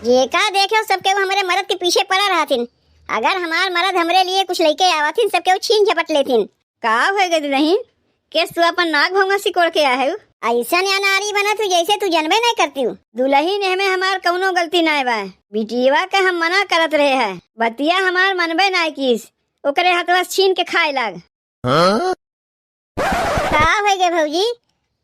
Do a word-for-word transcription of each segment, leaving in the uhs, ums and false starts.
जेका देखे सब केहू हमरे मरद के पीछे पड़ा रहथिन। अगर हमार मरद हमरे लिए कुछ लइके आवथिन, सब केहू छीन झपट लेथिन। का होइ गए दुलहिन, केस तू अपन नाक भौंगा सिकोड़ के आए हउ? अइसन अनाड़ी बना तू, जैसे तू जनबे नाहीं करतिउ। दुलहिन, एहमे हमार कउनो गलती नाहीं बा। बिटियवा के हम मना करत रहे है, बतिया हमार मनबे नाहीं कीस, ओकरे हथवा से छीन के खाए लाग। हाँ? का होइ गए भौजी,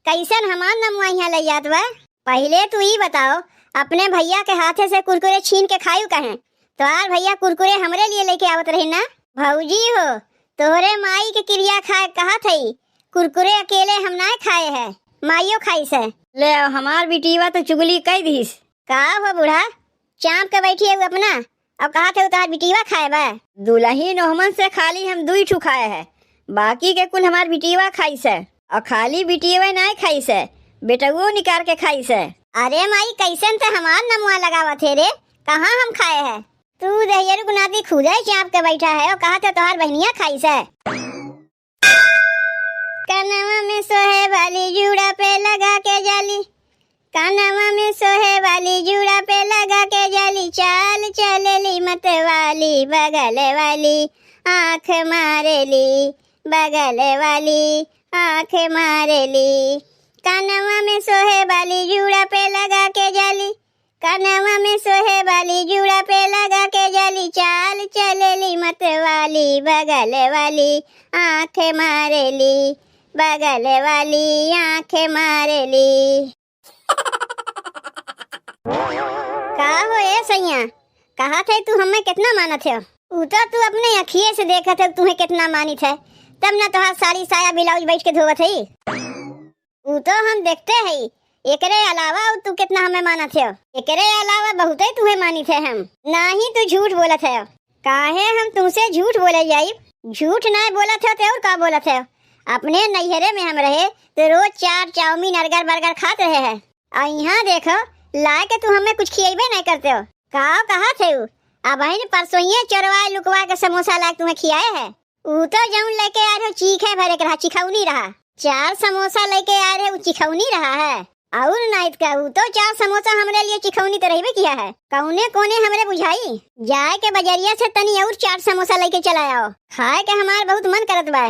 कइसन हमार नमुआ इहाँ लइ जात बा? पहिले तू ई बताओ, अपने भइया के हाथे से कुरकुरे छीन के खायू कहें? तोहार भइया कुरकुरे हमरे लिए लइके आवत रही ना। भौजी हो, तोहरे माई के किरिया खाए कहत हई, कुरकुरे अकेले हम नाहीं खाए है, माइयो खाइस है। ले, हमार बिटियवा तो चुगली कइ दिहिस। का हो बूढ़ा, चाँप के बैठी हउ अपना, अउ कहत हउ तोहार बिटियवा खाए बा? दुलहिन, ओहमन से खाली हम दुइ ठू खाए है, बाकी के कुल हमार बिटियवा खाइस है, अउ खाली बिटियवा नाहीं खाइस है, बेटउओ निकार के खाइस है। अरे माई, कइसन ते हमार नमुआ लगावत है रे, कहाँ हम खाए है? तू दहियरू के नाती खुदे चाँप के बैठा है अउ कहत है तोहार बहिनिया खाइस है। कनवा में सोहे वाली, जूड़ा पे लगा के जाली। कनवा में सोहे वाली, जूड़ा पे लगा के जाली, चाल चलेली मत वाली, बगल वाली आँख मारेली, बगल वाली आँख मारेली। कनवा में सोहे वाली, जूड़ा पे लगा के जाली, कनवा में सोहे वाली, जूड़ा पे लगा के जाली, चाल चलेली मत वाली, बगल वाली आँख मारेली, बगल वाली आँख मारेली। का हो ए सैया, कहत है तू हमें कितना मानत है? उ तो तू अपने अखिए से देखत है, तुहे कितना मानित है, तब ना तोहार साड़ी साया ब्लाउज बैठ के धोवत है। उ तो हम देखते हई, एकरे अलावा तू कितना हमें मानत हो। एकरे अलावा बहुते तुहे मानित है हम। नाही तू झूठ बोलत हो। काहे हम तुमसे झूठ बोले जाइब? झूठ नाय बोलत हो तो और का बोलत हो? अपने नैहरे में हम रहे तो रोज चाट चाउमीन अर्गर बर्गर खात रहे है। और यहाँ देखो, लाए के तू हमें कुछ खियेबे नाय करते हो। का कहत है उ? अबहिन परसोइये चोरवाए लुकवा के समोसा लाए के तुम्हें खियाए है। ऊ तो जौन लेके आए रहे, चीखे भरे के रहा, चिखौनी रहा। चार समोसा लेके आए रहे, ऊ चिखौनी रहा है। और नाइत का, ऊ तो चार समोसा हमरे लिए चिखौनी तो रहबे किया है। कौने कोने हमरे बुझाई? जाए के बजरिया से तनी और चार समोसा लेके चला आओ, खाए के हमार बहुत मन करत बा।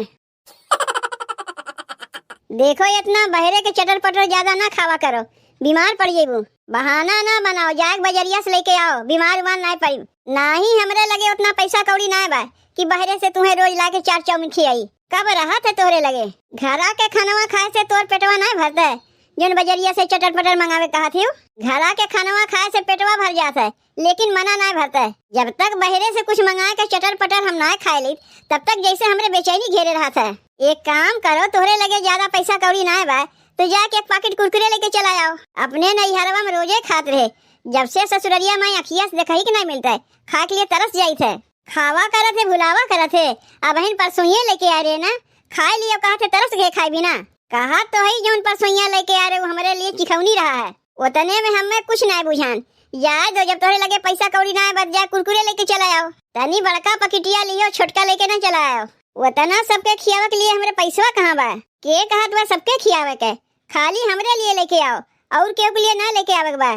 देखो, इतना बहरे के चटर पटर ज्यादा ना खावा करो, बीमार पड़ जेबू। बहाना ना बनाओ, जाए के बजरिया से लेके आओ, बीमार उमार ना पड़ी। नाही, हमरे लगे उतना पैसा कौड़ी ना बा कि बहरे से तुम्हें रोज ला के चाट चाउमीन खियाई। कब रहत है तोहरे लगे? घरा के खानवा खाए से तोर पेटवा ना भरत है, जौन बजरिया से चटर पटर मंगावे कहत हियो। घरा के खानवा खाए से पेटवा भर जात है, लेकिन मना ना भरत है। जब तक बहरे से कुछ मंगाए के चटर पटर हम ना खाए ली, तब तक जैसे हमरे बेचैनी घेरे रहत है। एक काम करो, तोहरे लगे ज्यादा पैसा कौड़ी ना बा, तो जाके एक पाकिट कुरकुरे लेके चला आओ। अपने नैहरवा में रोजे खात रहे, जब से ससुररिया में अखिया से देखही के ना मिलत है, खाए के लिए तरस जाइत है। खावा करत है, भुलावा करत है। अबहिन परसोइये लेके आए रहे ना, खाए लिए कहत है, तरस गए खाए बिना। कहत तो है, जौन परसोइया लेके आए रहे, वो हमरे लिए चिखौनी रहा है। उतने में हमें कुछ ना बुझान। जाए दो, जब तोहरे लगे पैसा कौड़ी ना है, बस जाए कुरकुरे लेके चला आओ। तनी बड़का पकिटिया लियो, छोटका लेके ना चला आओ। उतना सबके खियावे के लिए हमरे पैसवा कहाँ बा? के कहत बा सबके खियावे के? खाली हमरे लिए लेके आओ, और केहू के लिए ना लेके आवे के बा।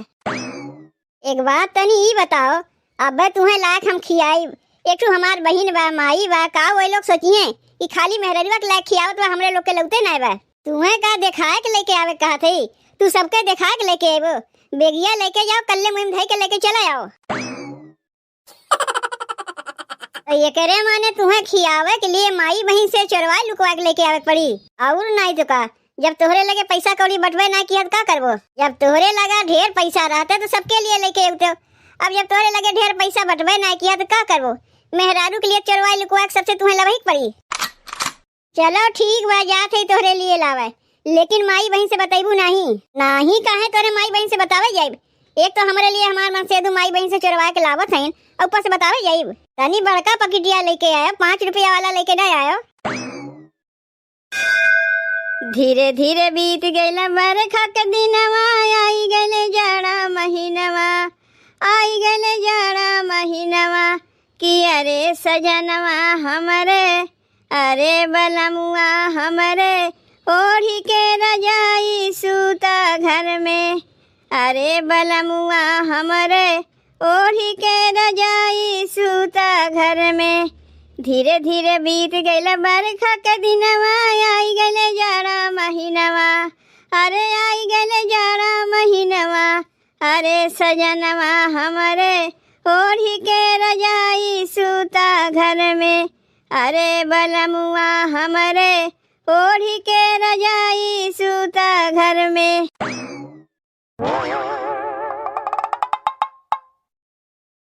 एक बात तनी ई बताओ, अबे तुहें लायक हम खियाइब, एक ठो हमार बहिन बा, माई बा, का वो लोग सोचिहें कि खाली मेहररुआ के लायक खियावत बा, हमरे लोग के लौते नाय बा। तुहें का देखाए के लेके आवे कहत है? तू सबके देखाए के लेके आइबो। बेगिया लेके जाओ, कल्ले मुहिम धई के लेके चला आओ। तो एकरे माने तुहें खियावे के लिए माई बहिन से चोरवाए लुकवा के लेके आवे के पड़ी, और नाई तो का। जब तोहरे लगे पैसा कौड़ी बटबे ना किया तो का करबो? जब तोहरे लगा ढेर पैसा रहते तो सबके लिए लेके अउते। अब जब तोहरे लगे ढेर पैसा बटबे ना किया तो का करबो? मेहरारू के लिए चोरवाई लुकवा के सबसे तुहें लवही के पड़ी। चलो ठीक बा, जात है तोहरे लिए लावे, लेकिन माई बहिन से बतैबू नाही। नाही काहे तोहरे माई बहिन से बतावे जाइब? एक तो हमरे लिए हमार मन से दू माई बहिन से चोरवा के लावत हईन, और ऊपर से बतावे जाइब? तनी बड़का पकिटिया लेके आयो, पाँच रुपया वाला लेके ना आयो। धीरे धीरे बीत गइल बरखा के दिनवा, आई गइल जाड़ा महीनवा, आई गइल जाड़ा महीनवा, कि अरे सजनवा हमरे, अरे बलमुआ हमरे, ओढ़ी के रजाई सूता घर में, अरे बलमुआ हमरे, ओढ़ी के रजाई सूता घर में। धीरे धीरे बीत गइल बरखा के दिनवा, आई गइल जाड़ा महीनवा। अरे आई गइल जाड़ा महीनवा, अरे सजनवा हमरे, ओढ़ी के रजाई सूता घर में। अरे बलमुआ हमरे, ओढ़ी के रजाई सूता घर में।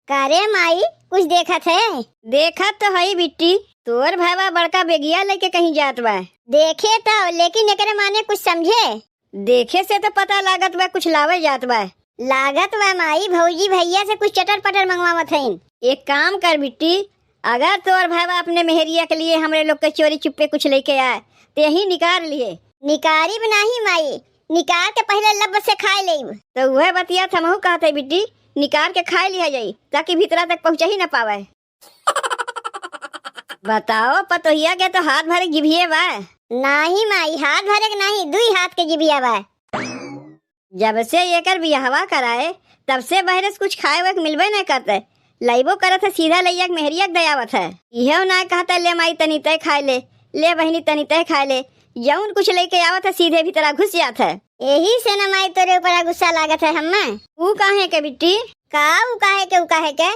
का रे माई, कुछ देखत है? देखत तो हई बिट्टी, तोर भैवा बड़का बेगिया लेके कहीं जात बा। देखे तो, लेकिन एकरे माने कुछ समझे? देखे से तो पता लागत बा कुछ लावे जात बा। लागत बा माई, भौजी भैया से कुछ चटर पटर मंगवावत हईन। एक काम कर बिट्टी, अगर तोर भैवा अपने मेहरिया के लिए हमरे लोग के चोरी चुप्पे कुछ लेके आए, ते ही निकार लिए। निकारिब नाही माई, निकार के पहिले लब से खाए लेब। तो उहे बतिया त हमहू कहत है बिट्टी, निकार के खाए लिया जाई, ताकि भीतरा तक पहुँचा ही ना पावे। बताओ, पतोहिया के तो हाथ भरे जिभिए बा। नाही माई, हाथ भरे के नाही, दुई हाथ के जिभिया बा। जब से एकर बियाहवा कराए, तब से बहरे से कुछ खाए वाए के मिलबे नहीं करते। लइबो करत है, सीधा लइया के मेहरिया के दयावत है। इहेव ना कहता, "ले माई, तनी तय खाए ले, ले बहिनी, तनी तय खाए ले।" जौन कुछ लेके आवत है, सीधे भीतरा घुस जात है। यही से न माई तोरे ऊपर गुस्सा लागत है हम्मे। ऊ काहे के बिट्टी? का ऊ काहे के, ऊ काहे के?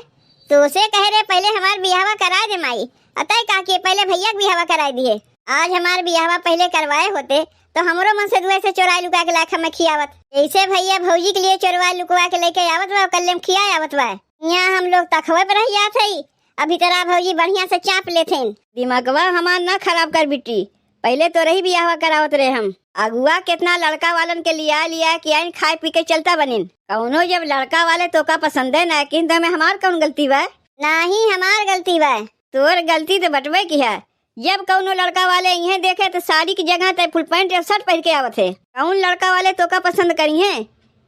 तोसे कहे रे, पहिले हमार बियाहवा कराए दे माई। अतय का के पहिले भैया के बियाहवा कराए दिए। आज हमार बियाहवा पहिले करवाए होते, तो हमरो मन से दुए से चोराए लुकाए के लायक हमें खियावत। ऐसे भैया भौजी के लिए चोरवाए लुकवा के लेके आवत बा, ओकर लेम खियाए आवत बा। यहाँ हम लोग तखवे पर रह जात हई, अभी तोरा भौजी बढ़िया से चाप लेथिन। दिमागवा हमार ना खराब कर बिट्टी, पहिले तोरही बियाहवा करावत रहे हम। अगुआ केतना लड़का वालन के लिया लिया के आइन, खाए पी के चलता बनिन। कौनो जब लड़का वाले तोका पसंदे ना किन, तो में हमार कौन गलती बा? नाही, हमार गलती बा। तोर गलती तो बटबे की है, जब कौनो लड़का वाले इहें देखे तो साड़ी की जगह ते फुल पैंट या शर्ट पहिर के आवत है। कौन लड़का वाले तोका पसंद करिहें?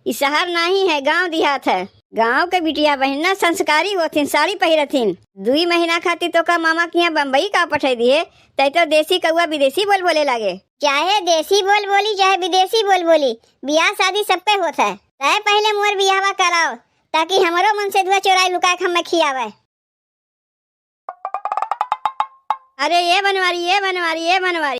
ई शहर नाही है, गांव देहात है। गांव के बिटिया बहिना संस्कारी होथिन, साड़ी पहिरथिन। दुई महीना खातिर तोका मामा के यहाँ बम्बई का पठाई दिए, तै तो देसी कौआ विदेशी बोल बोले लागे। चाहे देसी बोल बोली, चाहे विदेशी बोल बोली, बियाह शादी सबके होत है। तय पहिले मोर बियाहवा कराओ, ताकि हमरो मन से दुआ चोराई लुकाए के हमें खियावे। अरे ये बनवारी, ये बनवारी, ये बनवारी।